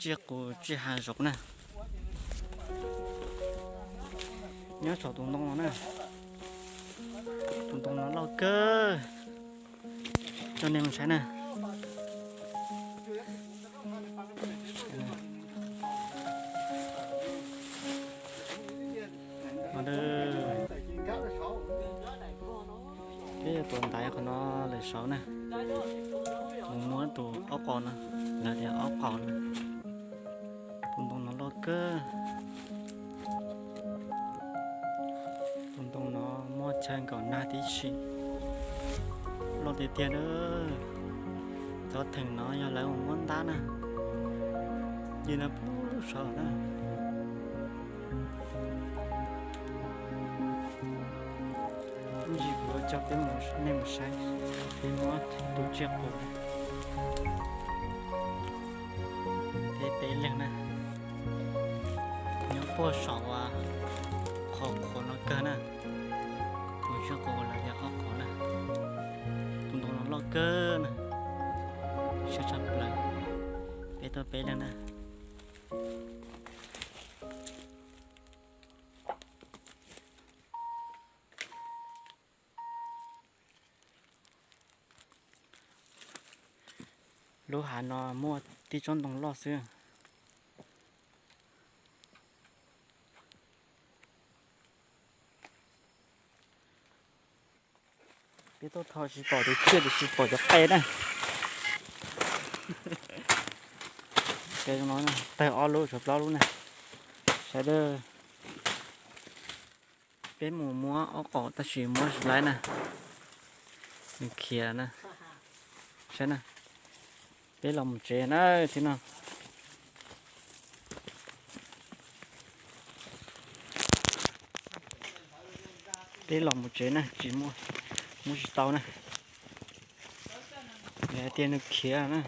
Tsiaj qus tsiaj hav zoov na. Nyob saum tus ntoo no na. Tus ntoo no loj kawg. Coj nej mus saib na. Peb yuav tuav ntaiv qhov no lawm saud na. Mus muab tus ob qos no, lawv tias ob qos na. Tus ntoo no loj kawg. Tus ntoo no muaj chaw nkaum nag tib si. Loj tiag tiag lawm. Cov theem no yog lawv mus muab ntab na. Ci no pub saud na. Ib ntsis kuv yuav coj peb mus, nej mus saib, peb muab tus tsiaj qus thiab peb leeg na. Nyob puag saum qhov qhuav no kawg na. Tus tsiaj qus lawv tias ob qos na. Tus ntoo no loj kawg na. Siab tshaj plaws. Peb tuaj peb leeg na. Lub hav no muaj tib tsob ntoo loj xwb. Peb tuaj tho tsis pom tus tsiaj, tsis pom cov qe na. Qe zoo no tawg ob lub, tshuav plaub lub na. Sawv daws, peb mus muab ob qos tab sis muab tsis laib na. Nws khiav na. Saib na. Peb los mus tsev na, tib no. Peb los mus tsev na, tsis muaj, muab tsis tau na. Nws hais tias nws khiav na.